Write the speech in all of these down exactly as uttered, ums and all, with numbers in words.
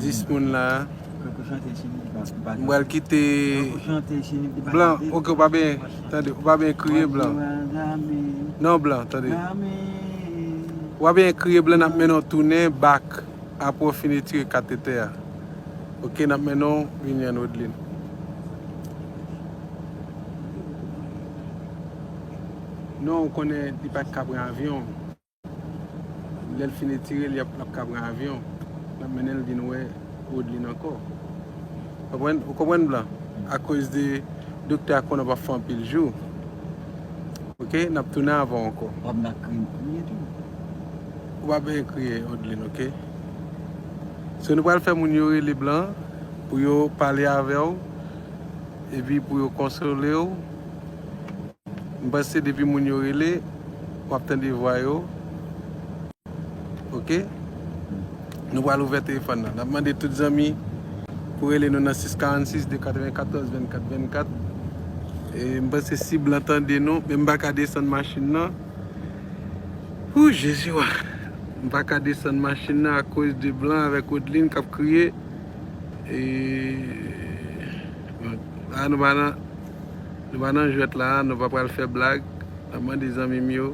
dis moun la. M pral kite Blan, ok, ou pa byen, tande, ou pa byen kriye Blan. Non, Blan, tande. Ou pa byen kriye Blan, n ap mennen w tounen back apre w fin retire katetè a. Ok, n ap mennen w vin jwenn Odlin. Non, ou konnen li pa t ka pran avyon. Lè l fin retire l, l ap, l ap ka pran avyon. L ap mennen l vin wè Odlin ankò. Konprann? Ou konprann, Blan? Akoz de doktè a konnen w p ap fè anpil jou. Ok? N ap tounen avè w ankò. W ap nan kriye, kriye tou. Ou pa byen kriye, Odlin, ok? So, nou pral fè moun yo rele Blan pou yo pale avè w, epi pou yo konsole w. M panse depi moun yo rele, w ap tande vwa yo. Ok? Nou pral ouvè telefòn nan. N ap mande tout zanmi pou rele nou nan sis karannsis de katrevenkatòz vennkat vennkat. E m panse si Blan tande nou, men m pa ka desann machin nan. Ou, Jezi wa! M pa ka desann machin nan akoz de Blan avèk Odlin k ap kriye. E, bon, la nou pa nan, nou pa nan jwèt la, nou pa pral fè blag. N ap mande zanmi m yo,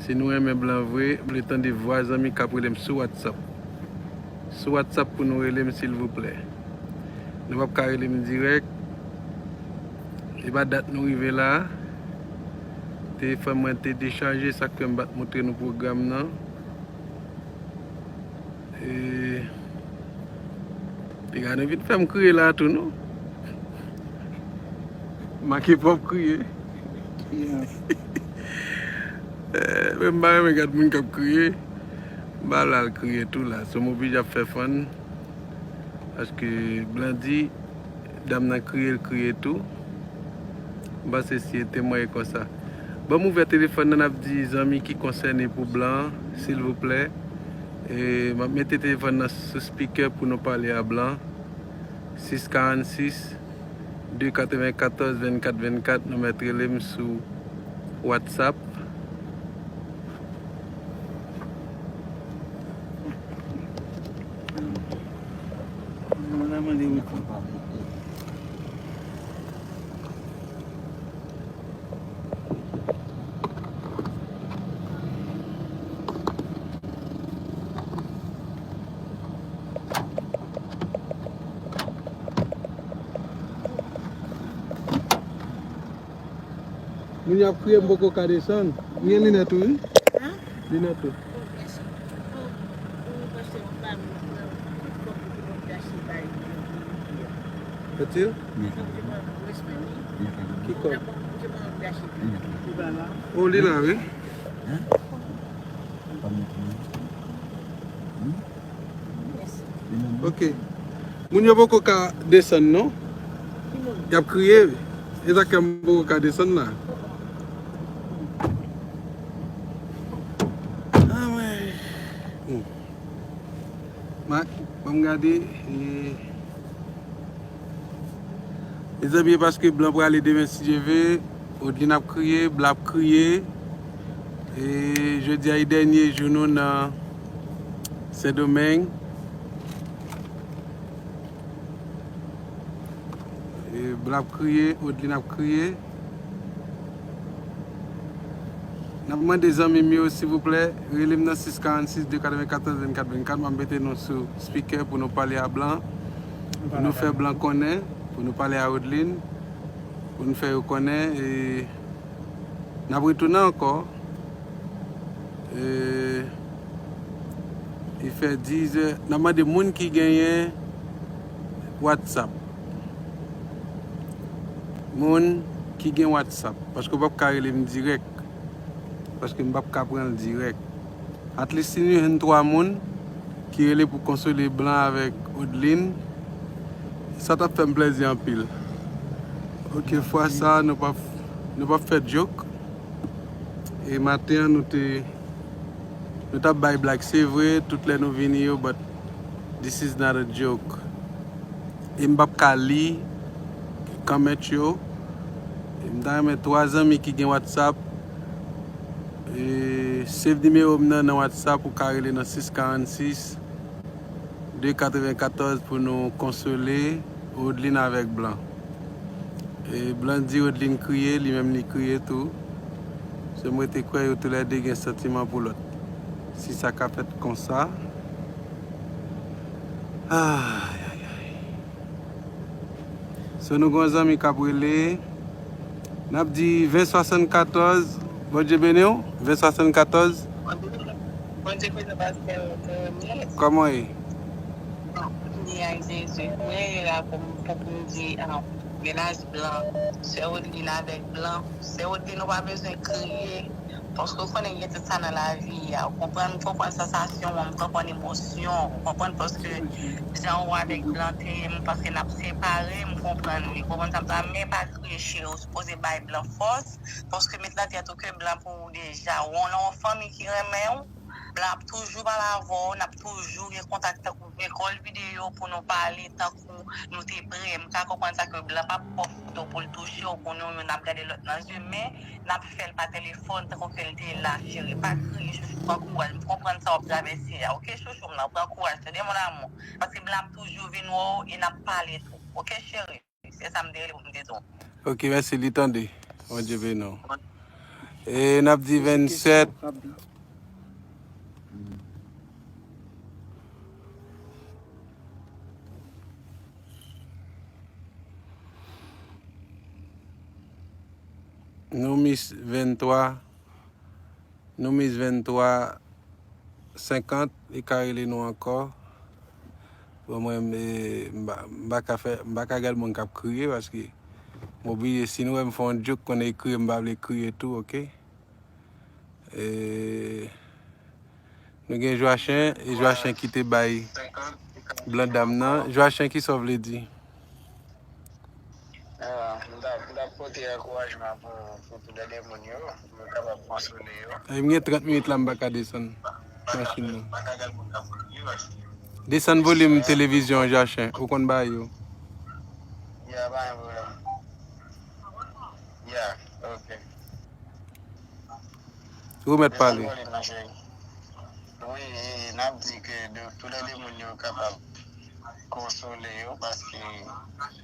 si nou renmen Blan vre, m vle tande vwa zanmi k ap rele m sou WhatsApp. Sou WhatsApp pou nou rele m, silvouplè. Nou p ap ka rele m dirèk. E pa dat nou rive la. Telefòn mwen te dechaje, sa k fè m pa t montre nou pwogram nan. E, piga nou vin fè m kriye la tou, non? Make pòp kriye. Eh, men m pa renmen gad moun k ap kriye. M pa vle al kriye tou la. So, m oblije ap fè fun. Paske Blan di, dam nan kriye, l kriye tou. M panse si e temwen e konsa. Ban m ouvè telefòn nan, n ap di zanmi ki konsène pou Blan, silvouplè. E, m ap mete telefòn nan sou speaker pou nou pale a Blan. Sis karannsis de katrevenkatòz vennkat vennkat, nou mèt rele m sou WhatsApp. Moun y ap kriye m poko ka desann. M gen linèt ou wi. Linèt ou. Ki kòb? Oh, li la wi. Ok. Moun yo poko ka desann non. Y ap kriye. E sa k fè m poko ka desann la. Ah, mwen. Hmm. Ma, ban m gade. E, mezanmi, e paske Blan prale demen, si Dye ve. Odlin ap kriye, Blan ap kriye. E jodi a e dènye jou nou nan Sendomeng. E Blan ap kriye, Odlin ap kriye. N ap mande zanmi m yo, silvouplè, rele m nan sis karannsis de katrevenkatòz vennkat vennkat. M ap mete nou sou speaker pou nou pale a Blan, pou nou fè Blan konnen, pou nou pale a Odlin, pou nou fè yo konnen. E n ap retounen ankò. E, li fè dizè. N ap mande moun ki genyen WhatsApp. Moun ki gen WhatsApp. Paske w p ap ka rele m dirèk. Paske m p ap ka pran l dirèk. At least si nou jwenn twa moun ki rele pou konsole Blan avèk Odlin, sa t ap fè m plèzi anpil. Ok, fwa sa a, nou p ap, nou p ap fè joke. E maten an, nou te, nou t ap bay blag, se vre, tout lè nou vini yo, but this is not a joke. E m p ap ka li comment yo. E m ta renmen twa zanmi ki gen WhatsApp, e, save nimewo m nan, nan WhatsApp, ou ka rele nan sis karannsis. de katrevenkatòz pou nou konsole Rodlin avèk Blan. E Blan di Rodlin kriye, li menm li kriye tou. Se m rete kwè yo toulède gen santiman pou lòt. Si sa ka fèt konsa. Ay, ay, ay. So nou gon zanmi k ap rele. N ap di ven swasannkatòz. Bondye beni w. Ven swasannkatòz. Bondye beni w, pastè Tony. Kòman w ye? Beni ak Jezi. Mwen rele la pou m, pou, pou m di, ah, mennaj Blan, sè Rodlin avèk Blan. Sè Rodlin, ou pa bezwen kriye. Paske w konnen gen tout sa nan lavi a. Ou konprann, m konprann sansasyon an, m konprann emosyon, ou konprann, paske jan ou avèk Blan te ye, m panse n ap separe, m konprann wi, ou konprann sa m ta, men pa kriye cheri, ou sipoze bay Blan fòs, paske met nan tèt ou ke Blan pou ou deja, ou nan yon fanmi ki renmen w, Blan ap toujou pale avè w, n ap toujou gen kontak tankou gen kòl videyo pou nou pale tankou nou te prè. M ka konprann sa ke Blan p ap pran foto pou l touche w, pou nou youn ap gade lòt nan zye, men n ap fè l pa telefòn tankou ke l te la, cheri. Pa kriye, chouchou, pran kouraj. M konprann sa w ap travèse a, oke, chouchou m nan, pran kouraj, tande, mon amour. Paske Blan ap toujou vin wè w e n ap pale tou, oke, cheri? Se sa m te rele pou m te di w. Ok, mèsi, li tande. Bondye beni w. E n ap di vennsèt. Nou mis venntwa. Nou mis venntwa senkant, li ka rele nou ankò. Bon, mwen, e, m pa, m pa ka fè, m pa ka gad moun k ap kriye, paske m oblije, si nou wè m fè yon joke, konnen e kriye, m pa vle kriye tou, oke? E, nou gen Joachin, e Joachin ki te bay Blan dam nan. Joachin, kisa w vle di? Ah, m t ap, m t ap pote ankourajman pou, pou toulède moun yo, pou yo kapab konsole yo. E, m gen trant minit la, m pa ka desann machin nan. Desann volim televizyon an, Joachin. Ou konn bagay yo. Ya, pa gen pwoblèm. Ya, ok. Ou mèt pale. Wi, e, n ap di ke de, toulède moun yo kapab konsole yo, paske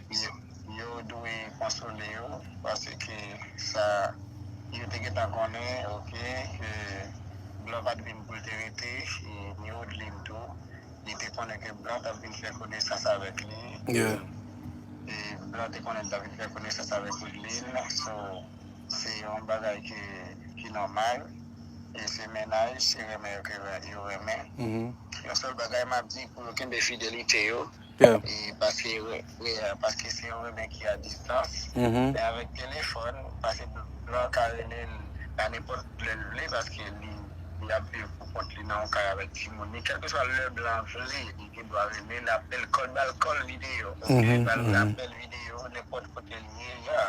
yo, yo dwe konsole yo, paske sa yo te gentan konnen, oke, ke Blan pa t vin pou l te rete, e, ni Rodlin tou, li te konnen ke Blan t ap vin fè konesans avèk li. Yeah. E Blan te konnen l t ap vin fè konesans avèk Rodlin, so, se yon bagay ki, ki nòmal. E se mennaj, se renmen yo ke yo renmen. Mhm. Yon sèl bagay m ap di, pou yo kenbe fidelite yo. Yeah. E paske, re-, re-, paske se yon renmen ki a distans. Mhm. Men avèk telefòn, paske Blan ka rele l a nenpòt lè l vle, paske li, li ap viv pou kont li nan yon kay avèk timoun li. Kèlkeswa lè Blan vle, li gen dwa rele l, apèl kòl, ba l kòl videyo. Oke, mhm, ba l, mhm, apèl videyo, nenpòt kote l ye, ya.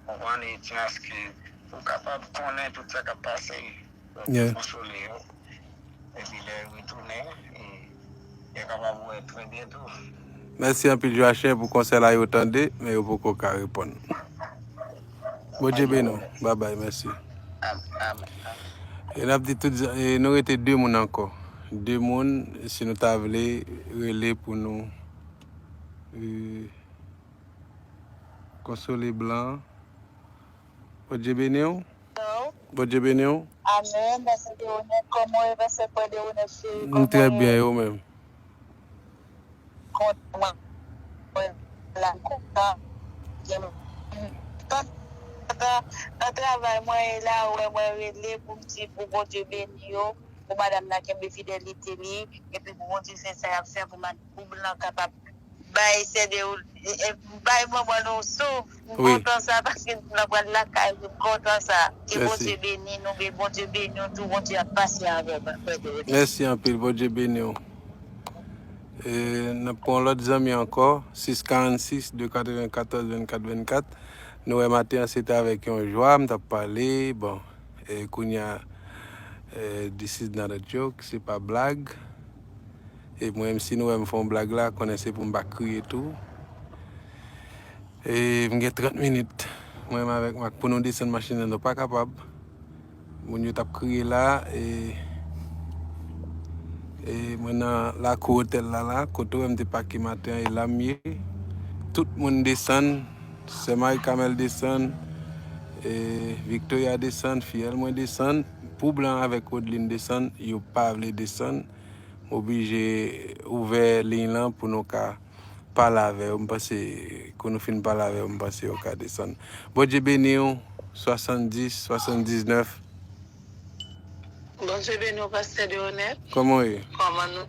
Konprann, e chans ke ou kapab konnen tout sa k ap pase. Yeah. Konsole yo. Epi lè yo retounen, e, yo kapab wè trè byento. Mèsi anpil, Joachin, pou konsèy la, yo tande, men yo poko ka reponn. Bondye beni w. Babay, mèsi. Am-, am-, am-. E n ap di tout, e nou rete de moun ankò. De moun, si nou ta vle rele pou nou, e, konsole Blan. Bondye beni w. Hello. Bondye beni w. Amèn. Pastè Deronèt, kòman w ye, pastè frè Deronèt cheri? M trè byen, e ou menm? Kontan, mwen la kontan. Nan travay mwen ye la, ou wè mwen rele pou m di pou Bondye beni yo, pou madanm nan kenbe fidelite li, epi pou Bondye fè sa y ap fè pou mad-, pou Blan kapab bay sè de, e, e, bay manman nou souf. M kontan sa paske m pral lakay li, m kontan sa. Ke Bondye beni nou, ke Bondye beni w tou, Bondye ap pase avè w, frè Deronèt. Mèsi anpil, Bondye beni w. E, n ap pran yon lòt zanmi ankò, sis karannsis, de katrevenkatòz, vennkat vennkat. Nou wè maten an, se te avèk yon jwa, m t ap pale, bon, e, kounye a, e, this is not a joke, se pa blag. E mwen menm, si nou wè m fè yon blag la, konnen se pou m pa kriye tou. E m gen trant minit, mwen menm avèk Mak, pou nou desann machin nan, nou pa kapab. Moun yo t ap kriye la, e E mwen nan lakou otèl la la, kote w wè m te pake maten an, e la m ye. Tout moun desann, sè Marie Carmelle desann, e Victoria desann, fiyèl mwen desann. Pou Blan avèk Rodeline desann, yo pa vle desann. M oblije ouvè liy lan pou nou ka pale avè yo. M panse, kou nou fin pale avè yo, m panse yo ka desann. Bondye beni w, swasanndis, swasanndiznèf. Bondye beni w, pastè Deonèt. Kòman w ye? Kòman nou?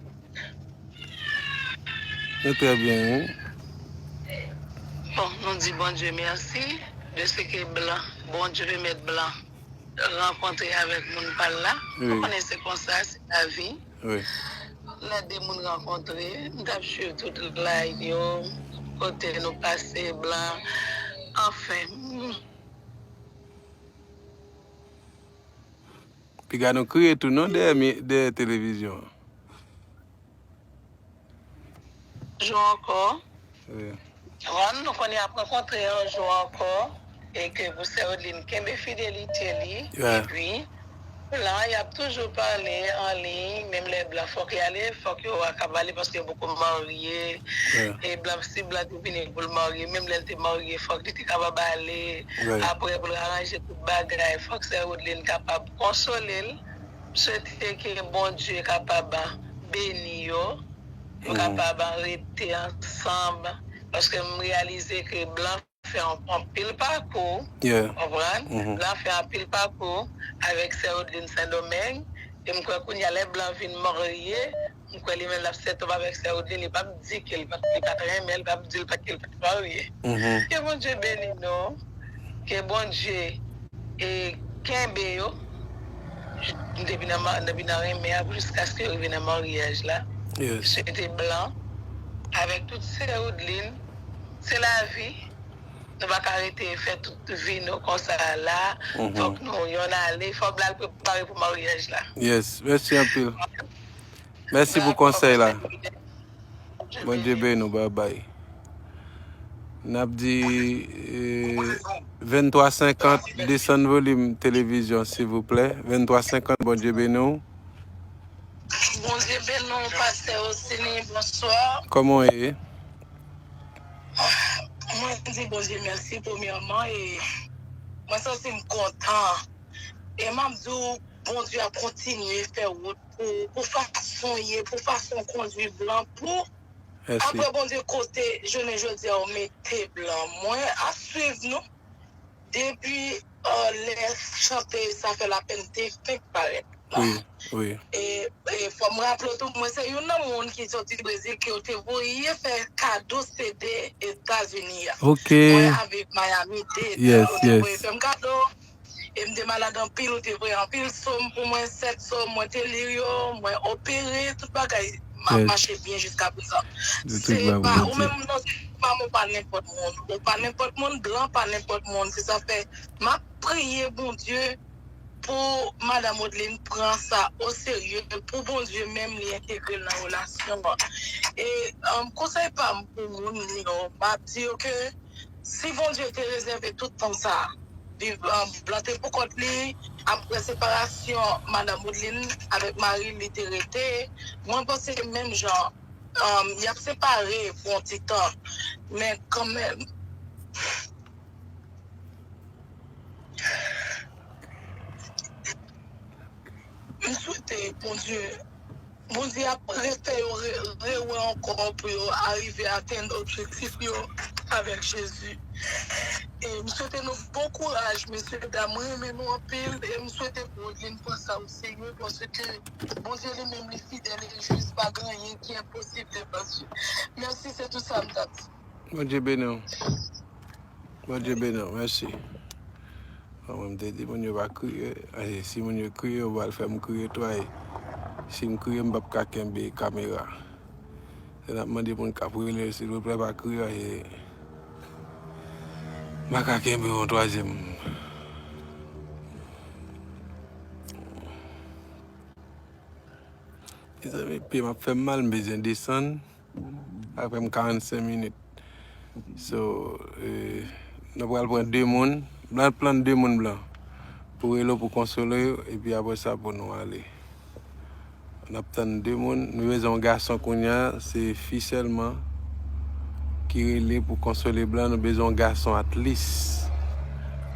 Nou trè byen, wi. Bon, nou di Bondye mèsi de se ke Blan, Bondye pèmèt Blan rankontre avèk moun pa l la. Wi. Ou konnen se konsa, se lavi. Wi. Lè de moun rankontre, m t ap swiv tout live yo, kote nou pase, Blan. Anfen, m Piga nou kriye tou non dèyè mi- dèyè televizyon an. Jou ankò. Wi. Wan, nou konnen ap rankontre yon jou ankò. E ke pou sè Odlin kenbe fidelite li. Yeah. Epi, Blan, y ap toujou pale an liy, menm lè Blan fòk li ale, fòk yo akab ale paske yo poko marye. Yeah. E Blan, si Blan te vini pou l marye, menm lè l te marye, fòk li te kapab ale. Right. Apre, pou l aranje tout bagay, fòk sè Odlin kapab konsole l. M swete ke Bondye kapab beni yo, yo kapab rete ansanm, paske m reyalize ke Blan fè an- anpil pakou, yeah, konprann? Mhm. L a fè anpil pakou avèk sè Odlin Sendomeng, e m kwè kounye a lè Blan vin marye, m kwè li menm l ap sètòp avèk sè Odlin, li p ap di ke l pa t, li pa t renmen l, li p ap di l pa ke l pa t marye. Mhm. Ke Bondye beni nou, ke Bondye e kenbe yo depi nan ma- depi nan renmen an jiskaske yo rive nan maryaj la. Yes. Swete Blan avèk tout sè Odlin, se lavi. Nou pa ka rete fè tout vi nou konsa la. Mhm. Fòk nou yonn ale, fòk Blan al prepare pou maryaj la. Yes, mèsi anpil. Mèsi pou konsèy la. Bondye beni w, babay. N ap di, eh, venntwa senkant, desann volim televizyon, silvouplè. Venntwa senkant, Bondye beni w. Bondye beni w, pastè Osini, bonswa. Kòman w ye? Mwen di Bondye mèsi premyèman, e mwen santi m kontan. E m ap di w, Bondye ap kontinye fè wout pou, pou fason w ye, pou fason w kondui Blan, pou apre Bondye kote jounen jodi a ou mete Blan. Mwen ap swiv nou depi, euh, lè chante Sa fè lapenn te fenk parèt la. Wi, wi. E, e fò m raple w tou, mwen se youn nan moun ki soti Brezil ke yo te voye fè kado C D Etazini a. Ok. Mwen avèk Miami Dade, yes, yo te voye fè m kado. E m te malad anpil, ou te voye anpil sòm pou mwen, sèt sòm, mwen te li yo, mwen opere, tout bagay m ap mache byen jiska prezan. Se pa ou menm non, se pa mwen, ou pa nenpòt moun. Ou pa nenpòt moun, Blan pa nenpòt moun. Se sa fè m ap priye Bondye pou madanm Odlin pran sa oserye, pou Bondye menm li entegre l nan relasyon an. E, um, konsèy pa m pou moun yo, m ap di yo ke si Bondye te rezève tout tan sa a, Blan te pou kont li, apre separasyon madanm Odlin avèk mari l, li te rete, mwen panse menm jan, um, y ap separe pou yon ti tan, men kanmenm, m swete Bondye Bondye ap refè yo re- rewè ankò pou yo arive atenn objektif yo avèk Jezi. E m swete nou bon kouraj, mesye dam. Mwen renmen nou anpil e m swete pou Odlin pran sa oserye paske Bondye li menm li fidèl e jis, pa gen anyen ki enposib devan Dye. Mèsi, se tout sa m t ap di. Bondye beni w. Bondye beni w, mèsi. Bon, mwen, m te di moun yo pa kriye. Ay, si moun yo kriye, yo pral fè m kriye tou. Ay, si m kriye, m p ap ka kenbe kamera. Se n ap mande moun k ap rele, silvouplè, pa kriye. Ay, m pa ka kenbe yon twazyèm. Mezanmi, pye m ap fè m mal, m bezwen desann. Apre m karannsenk minit. So, eh, nou pral pran de moun. Blan pran de moun Blan. Pou rele w, pou konsole yo, epi apre sa pou nou ale. N ap tann de moun. Nou bezwen yon gason kounye a, se fi sèlman ki rele pou konsole Blan. Nou bezwen yon gason at least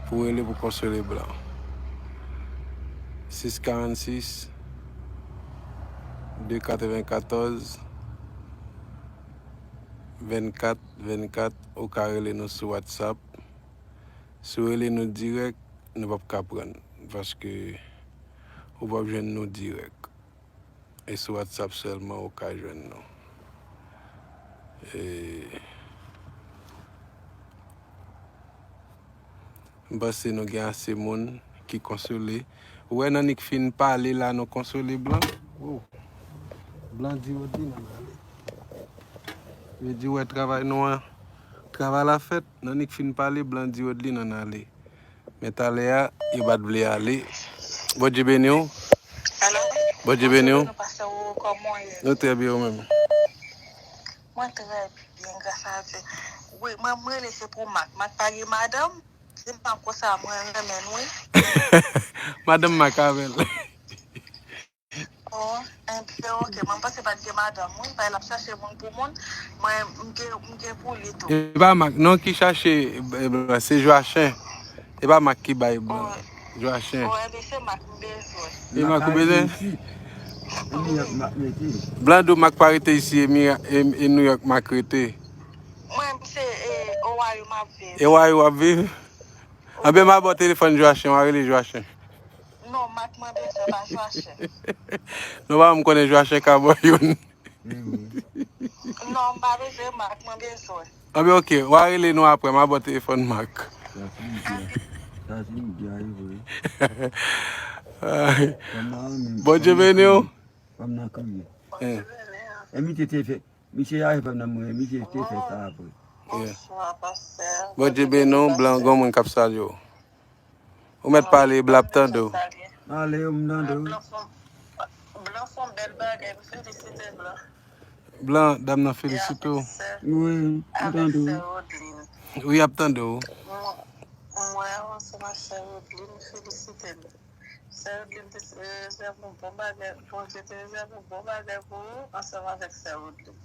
pou rele pou konsole Blan. Sis karannsis, de katrevenkatòz, vennkat vennkat, ou ka rele nou sou WhatsApp. Si w rele nou dirèk, nou p ap ka pran, paske ou p ap jwenn nou dirèk. E sou WhatsApp sèlman ou ka jwenn nou. E, m panse nou gen ase moun ki konsole. Ou wè, n annik fin pale la, nou konsole Blan. Wow. Blan di Rodlin ann ale. Yo di, wè, travay nou an, travay la fèt, n annik fin pale, Blan di Rodlin ann ale. Men talè a, yo pa t vle ale. Bondye beni w. Alo? Bondye beni w. Bonjou, pastè Roro, kòman w ye? Nou trè byen, ou menm? Mwen trè byen, gras a Dye. Wi, mwen, mwen rele se pou Mak. Mak pa gen madanm? Se Mak konsa, mwen renmen l, wi. Madanm Mak avè l. Oh, enben, ok. Mwen panse pa t gen madanm, wi. Paske l ap chache moun pou moun. Mwen, m gen, m gen pou li tou. E pa Mak, non, ki chache, e, se Joachin. E pa Mak ki bay Blan. Oh. Joachin. Oh, enben, se Mak m bezwen. E Mak ou bezwen? Blan di w Mak pa rete isi, e, e, e Nouyòk Mak rete. Mwen, se, e, Ohio m ap viv. E Ohio w ap viv? Anben, m a ba w telefòn Joachin, w a rele Joachin. Non, Mak mwen bezwen, pa Joachin. Non, pa m konnen Joachin ka ba w youn. Non, m pa bezwen Mak mwen bezwen. Anben, ok, w a rele nou apre, m a ba w telefòn Mak. Sa se Lidya. Sa se Lidya, wi, vre. Bondye beni w. Fanm nan kriye. Eh. E misye te fè, misye a fè fanm nan mouri, misye te fè sa apre. Yeah. Bondye beni w, Blan, gon moun k ap salye w. Ou mèt pale, Blan ap tande w. Ale, m tande w. Blan fè yon bèl bagay, m felisite Blan. Blan, dam nan felisite w. Wi, m tande w. Wi, ap tande w. Mwen, mwen, ansanm ak sè Rodlin, m felisite l. Sè Rodlin te rezève yon bon bagay, Bondye te rezève yon bon bagay pou ou ansanm avèk sè Rodlin.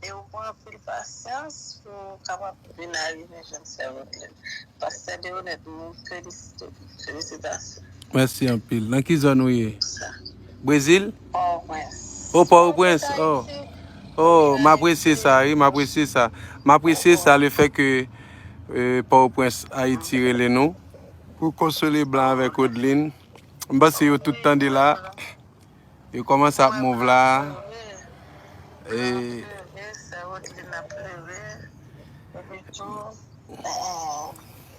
E ou pran anpil pasyans pou ou kapab vin arive jwenn sè Rodlin. Pastè Deonèt, nou felisite w. Felisitasyon. Mèsi anpil. Nan ki zòn ou ye? Sa. Brezil? Pòtoprens. Oh, Pòtoprens. Oh. Oh, m apresye sa, wi, m apresye sa. M apresye sa, le fè ke, euh, Pòtoprens, Ayiti rele nou pou konsole Blan avèk Rodlin. M panse yo tout tande la. Yo kòmanse ap move la. E, Sè Rodlin ap plere. Epi tou,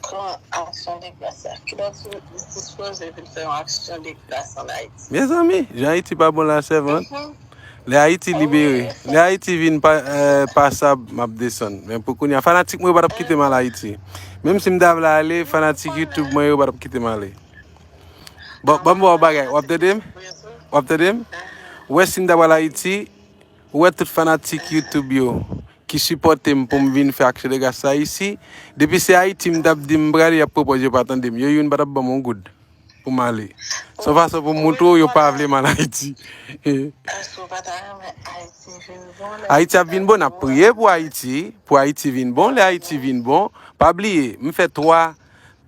pran aksyon de gras la. Kilè w dispoze vin fè yon aksyon de gras ann Ayiti? Mezanmi, jan Ayiti pa bon la, sèvant. Lè Ayiti libere, lè Ayiti vin pa, eh, pasab, m ap desann. Men pou kounye a, fanatik mwen yo pa t ap kite m al Ayiti. Menm si m ta vle ale, fanatik YouTube mwen yo pa t ap kite m ale. Bon, ban m ba w bagay. W ap tande m? W ap tande m? Ou wè si m ta pral Ayiti, ou wè tout fanatik YouTube yo ki sipòte m pou m vin fè aksyon de gras sa isi. Depi se Ayiti m t ap di m prale, y ap pwopoze yo pa tande m. Yo youn pa t ap ban m yon goud pou m ale. Se yon fason pou m montre w yo pa vle m al Ayiti. Èske w pa ta renmen Ayiti vin bon? Ayiti ap vin bon, n ap priye pou Ayiti, pou Ayiti vin bon. Lè Ayiti vin bon, pa bliye, m fè twa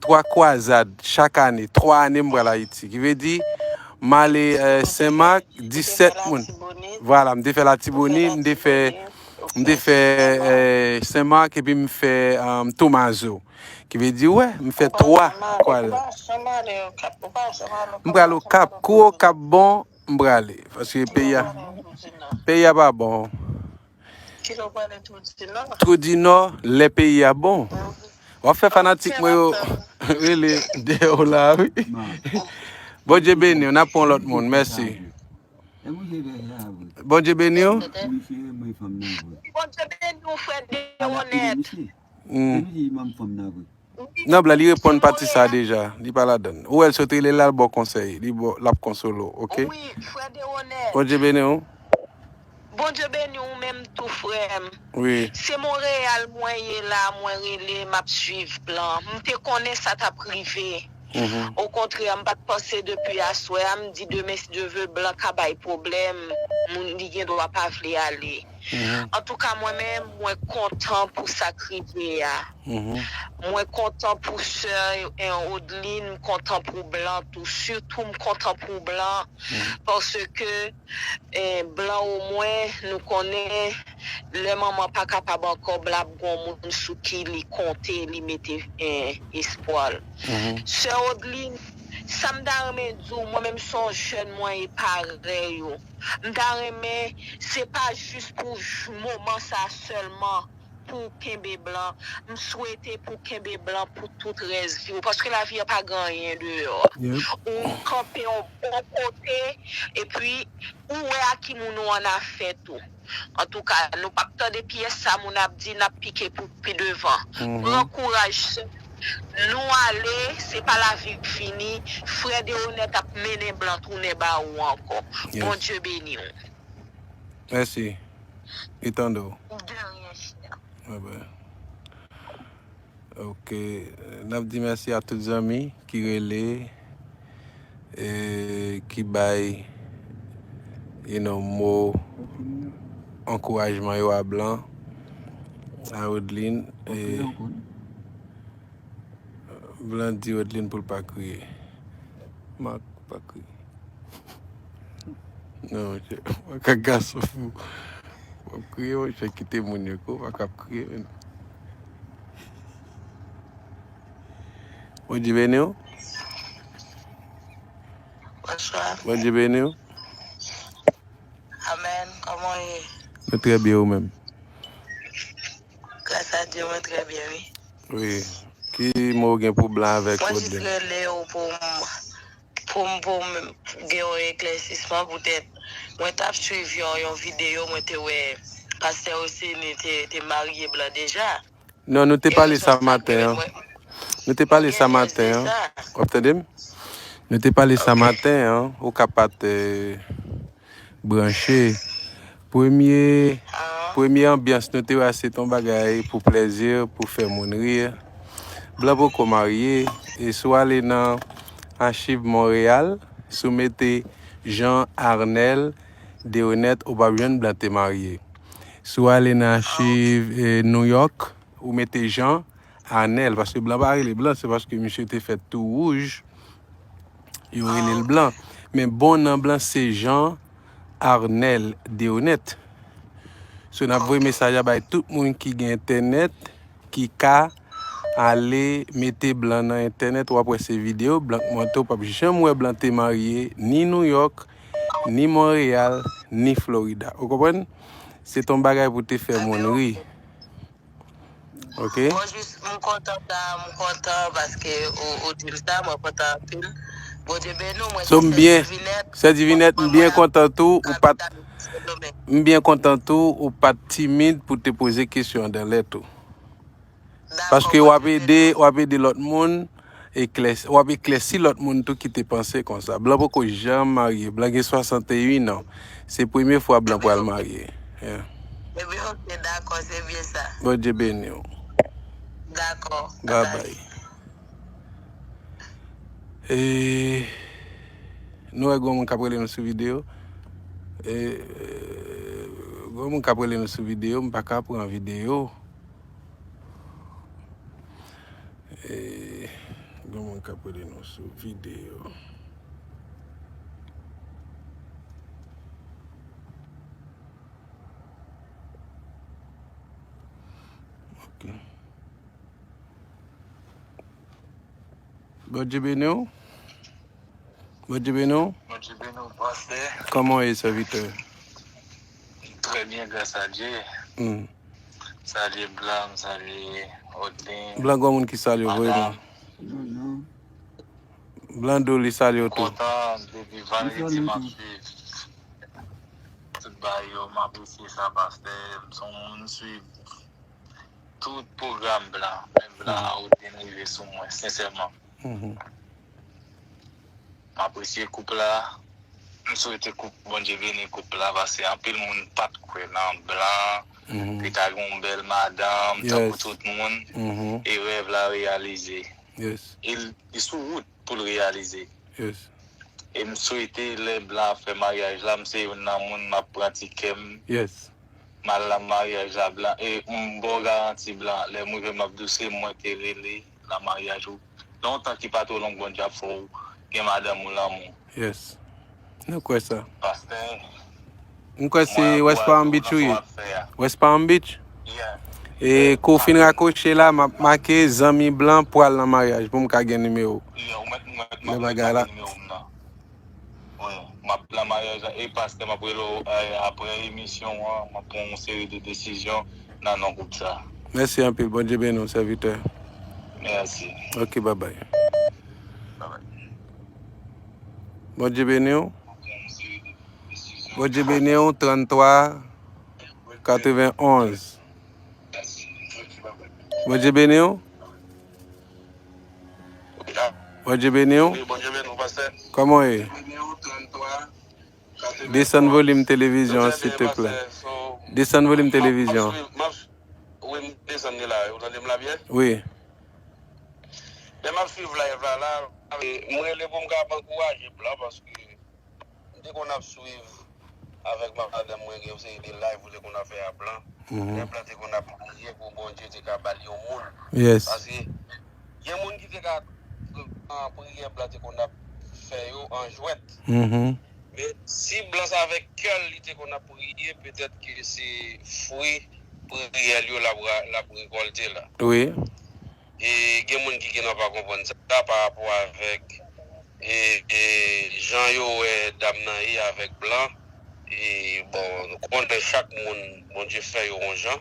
twa kwazad chak ane. Twa ane m pral Ayiti. Ki vle di, m ale, eh, Senmak, disèt moun. Vwala, m te fè Latibonit, m te fè, m te fè, eh, Senmak, epi m fè, um, Tomazo. Ki vle di, wè, m fè twa kwazad. M pral Okap. Kou Okap bon, m prale. Paske peyi a, peyi a pa bon. Kilè w prale Twou di Nò? Twou di Nò, lè peyi a bon. W ap fè fanatik mwen yo rele deyò w la, wi. Bondye beni w, n ap pran lòt moun, mèsi. Bondye beni w. Bondye beni w, frè Deonèt. Hmm. Non, Blan, li reponn pati sa deja. Li pa ladann. Ou wè l sot rele l, l al ba w konsèy. Li ba w, l ap konsole w, oke? Wi, frè Deonèt. Bondye beni w. Bondye beni w menm tou, frè m. Wi. Se Monreyal mwen ye la, mwen rele, m ap swiv Blan. M te konnen sa t ap rive. Okontrè, m pa t panse depi aswè a, m di demen, si Dye vle, blan ka bay pwoblèm, moun li gen dwa pa vle ale. Antouka, mwen menm, mwen kontan pou sa k rive a. Mwen kontan pou sè, eh, Odeline, m kontan pou blan tou. Sitou, m kontan pou blan, paske eh, blan omwen, nou konnen lè manman pa kapab ankò, blan ap gon moun sou ki li konte, li mete eh, espwa l. Sè Odeline, sa m ta renmen di w, mwen menm se yon jèn mwen ye parèy ou. M ta renmen, se pa jis pou j- moman sa sèlman, pou w kenbe blan. M swete pou w kenbe blan pou tout rès vi w, paske lavi a pa gen anyen deyò. Ou kanpe yon bon kote, epi ou wè a ki moun ou an afè tou. Antouka, nou p ap tande pyès sa moun ap di, n ap pike pou pi devan. Pran kouraj, sè. Nou ale, se pa lavi k fini. Frè Deonèt ap mennen blan tounen ba ou ankò. Bondye beni w. Mèsi. Li tande w. De rien, chè. Bye bye. Ok. N ap di mèsi a tout zanmi ki rele, e, ki bay, you know, mo ankourajman yo a blan, a Odeline. E, blan di Odeline pou l pa kriye. Mak, pa kriye. Non, monchè, makak gason fou. W ap kriye, monchè, kite moun yo, ko, makak ap kriye, men. Bondye beni w. Bonswa. Bondye beni w. Amèn. Kòman w ye? Mwen trè byen, ou menm? Gras a Dye, mwen trè byen, wi. Wi. Ki mo w gen pou blan avèk Odeline? Mwen jis rele w pou m, pou m, pou m gen yon eklèsisman poutèt. Mwen t ap swiv yon, yon videyo, mwen te wè pastè Oseni te, te marye blan deja. Non, nou te pale sa maten an. Nou te pale sa maten an. W ap tande m? Nou te pale sa maten an. Ou ka pa t, eh, branche. Premye, premye anbyans nou te wè se t on bagay pou plèzi, pou fè moun ri. Blan poko marye. E si w ale nan achiv Monreyal, si w mete Jean Arnel Deonèt, ou p ap jwenn blan te marye. Si w ale nan achiv, eh, New York, ou mete Jean Arnel, paske blan pa rele blan, se paske misye te fèt tou wouj, yo rele l blan. Men bon nan blan se Jean Arnel Deonèt. So, n ap voye mesaj la bay tout moun ki gen entènèt, ki ka ale mete blan nan entènèt, w ap wè se videyo, blan k monte, w p ap janm wè blan te marye, ni New York, ni Monreyal, ni Florida. Ou konprann? Se t on bagay pou te fè moun ri. Ok? Bon, jis, m kontan sa, m kontan paske ou, ou di m sa, mwen kontan anpil. Bondye beni w, mwen se Sè Divinèt. Sè Divinèt, m byen kontan tou, ou pa t, m byen kontan tou, ou pa t timid pou te poze kesyon an dan lè tou. Paske w ap ede, w ap ede lòt moun, eklès-, w ap eklèsi lòt moun tou ki te panse konsa. Blan poko janm marye. Blan gen swasanteyen an. Se premye fwa blan pral marye. Yeah. Ebyen, ok, dakò, se byen sa. Bondye beni w. Dakò. Bye bye. E, nou wè gwo moun k ap rele nou sou videyo. E, gwo moun k ap rele nou sou videyo, m pa ka pran videyo. E, gen moun k ap rele nou sou videyo. Ok. Bondye beni w. Bondye beni w. Bondye beni w, pastè. Kòman w ye, sèvitè? Trè byen, gras a Dye. Hmm. Salye Blan, salye Odlin. Blan, gon moun ki salye w, voye non. Blan di w li salye w tou. Kontan, depi vandredi m ap swiv tout bagay yo, m apresye sa, pastè. M se yon moun m swiv tout pwogram Blan, men Blan a Odlin rive sou mwen, sensèman. Mhm. M apresye koup la. M swete koup, Bondye beni koup la, paske anpil moun pa t kwè nan Blan. Mhm. Li ta gen yon bèl madanm, tankou tout moun. Mhm. E rèv la reyalize. Yes. E l, li sou wout. pou l reyalize. Yes. E m swete lè blan ap fè maryaj la, m se youn nan moun m ap pran ti kè m. Yes. M al nan maryaj la, blan, e m ba w garanti, blan, lè m rive m ap di w se mwen te rele nan maryaj ou. Nan yon tan ki pa twò long, Bondye ap fè w gen madanm ou lanmou. Yes. Nou kwè sa. Pastè. M kwè se West Palm Beach ou ye. West Palm Beach? Yeah. E kou fin rakwoche la, m ap make zanmi blan pral nan maryaj pou m ka gen nimewo. Yeah, ou mèt, ou mèt, ou mèt, ou mèt, ou mèt, ou mèt, ou mèt, ou mèt, ou mèt, ou mèt, ou mèt, ou mèt, ou mèt, ou mèt, ou mèt, Apre emisyon an, m ap pran yon seri de desizyon nan non gwoup sa. Mèsi anpil. Bondye beni w, sèvitè. Mèsi. Ok, babay. Babay. Bondye beni w. Bondye beni w, trannntwa katrevenn onz. Bondye beni w. Bondye beni w. Wi, Bondye beni w, pastè. Kòman w ye? Desann volim televizyon an, silteplè. Desann volim televizyon. Wi, m desann li la. Ou tande m la byen? Wi. Lè m ap swiv live la, la, m rele pou m kapab ankouraje blan, paske m te konn ap swiv avèk madanm mwen, gen yon seri de live ou te konn ap fè a blan. Lè blan te konn ap priye pou Bondye te ka ba l yon moun. Yes. Paske gen moun ki te ka pran priyè blan te konn ap fè yo an jwèt. Men si blan sa avèk kè l, li te konn ap priye, petèt ke se fwi priyè l yo l ap ra-, l ap rekòlte la. Wi. E gen moun ki genlè pa konprann sa pa rapò avèk, e, e, jan yo wè dam nan ye avèk blan. E, bon, nou konnen chak moun, Bondye fè yo yon jan.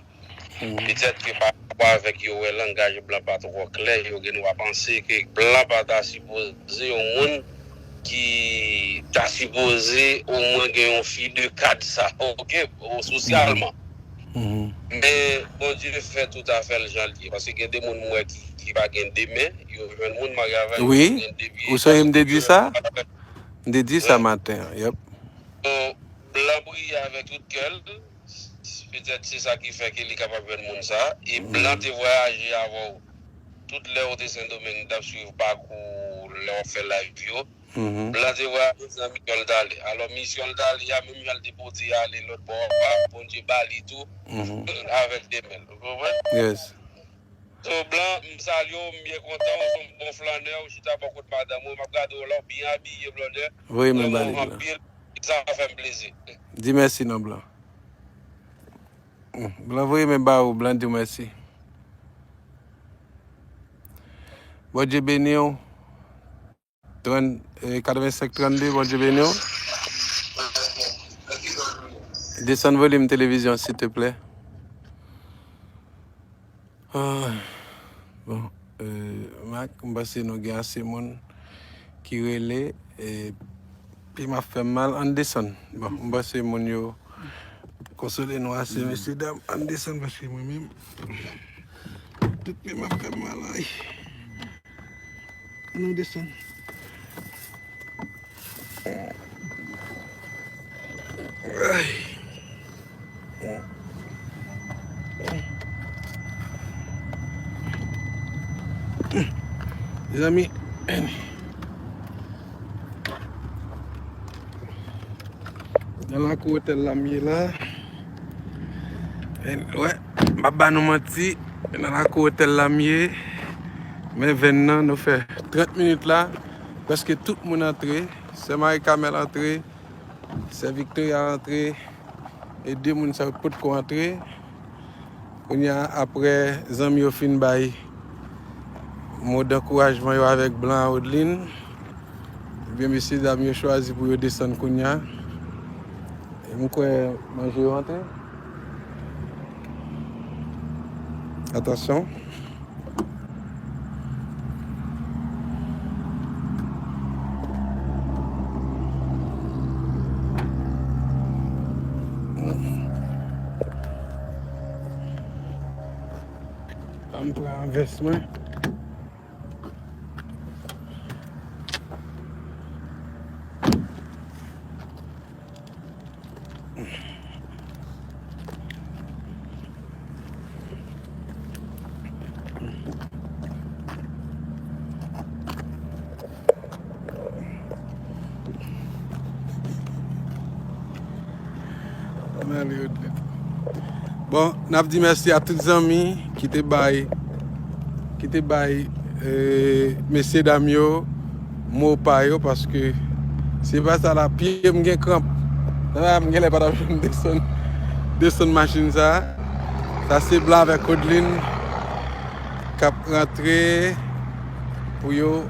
Petèt ke pa rapò avèk yo wè langaj blan pa twò klè, yo gendwa panse ke blan pa ta sipoze yon moun ki ta sipoze omwen gen yon fi de kad sa, ok, sosyalman. Men Bondye fè tout afè l jan l ye. Paske gen de moun m wè ki, ki pa gen de men, yo jwenn moun marye avè yo, wi, yo gen de pye. Ou sonje m te di sa? M te di sa maten an, yep. Bon, blan priye avèk tout kè l, petèt se sa ki fè ke li kapab jwenn moun sa. E blan te vwayaje avè w. Tout lè w te Sendomeng, m t ap swiv pakou w lè w ap fè live yo. Blan te vwayaje nan misyon l t ale. Alò, misyon l t ale a, menm jan l te pote ale lòt bò a, Bondye ba li tou, avèk de men l. Ou konprann? Yes. So, blan, m salye w, m byen kontan, w se yon bon flannè, w chita bò kot madanm ou, m ap gade w la, w byen abiye, flannè. Voye men ba li, blan. Sa fè m plezi. Di mèsi non, blan. Hmm, blan voye men ba ou, blan di w mèsi. Bondye beni w. Trant, eh, katrevensenk trannde, Bondye beni w. Desann volim televizyon, silteplè. Ah, bon, eh, Mak, m panse nou gen ase moun ki rele, epi m ap fè m mal, ann desann. Bon, m panse moun yo konsole nou ase, mesye dam, ann desann, paske mwen menm, tout pye m ap fè m mal, ay. Ann desann. Ay. Mezanmi, nan lakou otèl la m ye la. Wè, m ap ba nou manti, nan lakou otèl la m ye. Men venn nan, nou fè trant minit la, prèske tout moun antre. Sè Marie Carmelle antre, sè Victoria antre, e de moun sa yo potko antre. Kounye a, aprè zanmi yo fin bay mo dankourajman yo avèk blan a Odlin, ebyen, mesye dam yo chwazi pou yo desann kounye a. E m kwè manje yo antre. Atansyon. Ban m pran vès mwen. Ale, Rodlin. Bon, n ap di mèsi a tout zanmi ki te bay, ki te bay, eh, mesye dam yo mo pa yo, paske se pa sa la, pye m gen kranp. Nan la, m genlè pa t ap janm desann, desann machin sa. Sa se Blan avèk Rodlin k ap rantre pou yo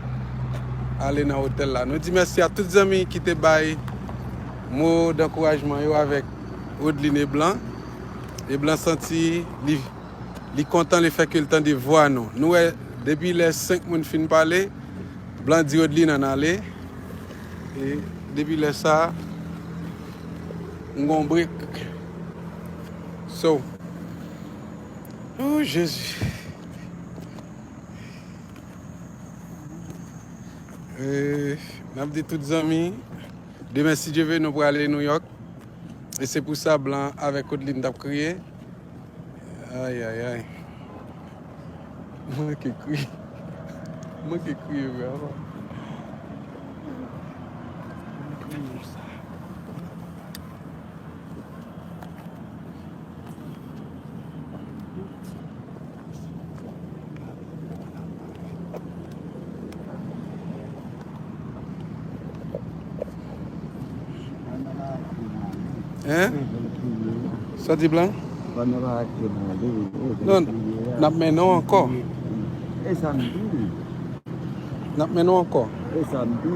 ale nan otèl la. Nou di mèsi a tout zanmi ki te bay mo dankourajman yo avèk Rodlin e Blan. E Blan santi li, li kontan lefètke l tande vwa nou. Nou wè, depi lè senk moun fin pale, Blan di Rodlin ann ale. E depi lè sa, m gon brek. So, oh, Jezi. E, n ap di tout zanmi, demen, si Dye vle, nou prale Nouyòk. E se pou sa Blan avèk Rodlin t ap kriye. Ay, ay, ay. Mwen ke kriye. Mwen ke kriye vrèman. Hein? Sa di Blan? Non, n ap mennen w ankò. E sa m di. N ap mennen w ankò. E sa m di.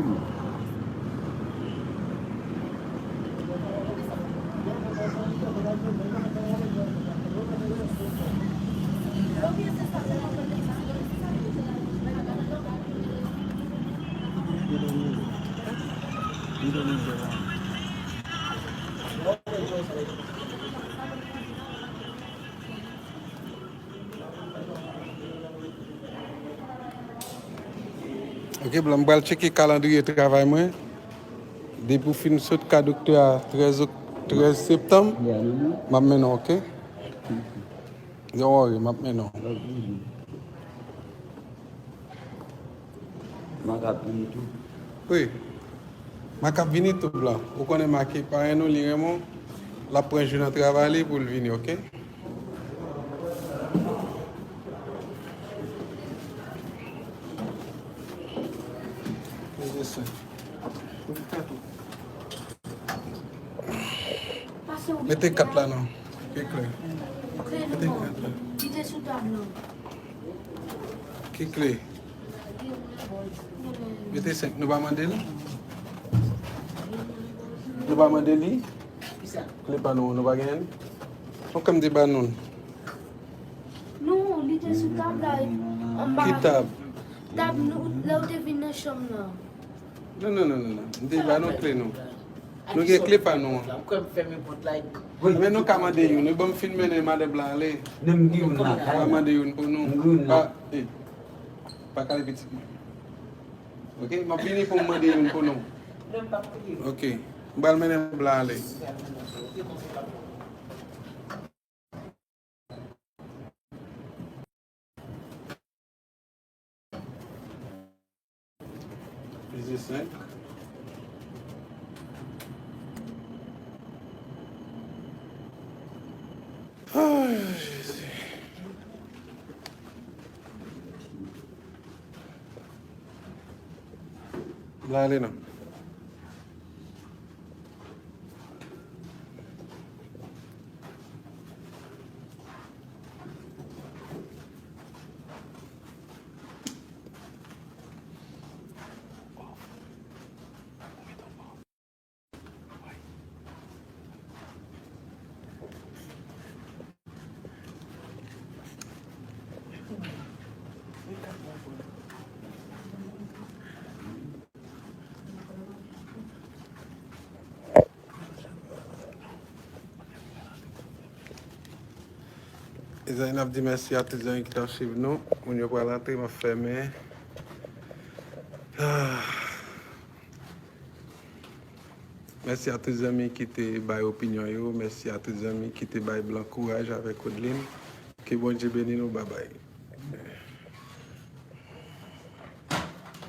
Ok, Blan, m pral tcheke kalandriye travay mwen. Depi w fin sot ka doktè a trèz ok-, trèz septanm, m ap mennen w, ok? Don't worry, m ap mennen w. Mak ap vini tou. Wi. Mak ap vini tou, Blan. Ou konnen Mak e parenn ou, li renmen w. L ap pran jou nan travay li pou l vini, ok? Mete kat la non. Ki klè. Mete kat la. Li te sou tab la. Ki klè? Mete senk. Nou pa mande li? Nou pa mande li? Kle pa nou, nou pa genyen li? Fòk m te ba nou l. Non, li te sou tab la, anba. Ki tab? Tab nou, lè w te vin nan chanm nan. Non, non, non, non, non. M te ba nou kle nou. Nou gen kle pa nou an. Men nou ka mande youn. Wi, ban m fin mennen madanm lan ale. Nou ka mande youn pou nou. Pa, eh, pa kale pitit mwen. Ok, m ap vini pou m mande youn pou nou. Ok, m pral mennen blan ale. Peze senk. Ay, Jezi. Blan ale non. Mezanmi, n ap di mèsi a tout zanmi ki t ap swiv nou. Moun yo pral antre, m ap fèmen. Ah. Mèsi a tout zanmi ki te bay opinyon yo. Mèsi a tout zanmi ki te bay Blan kouraj avèk Rodlin. Ke Bondye beni nou. Babay.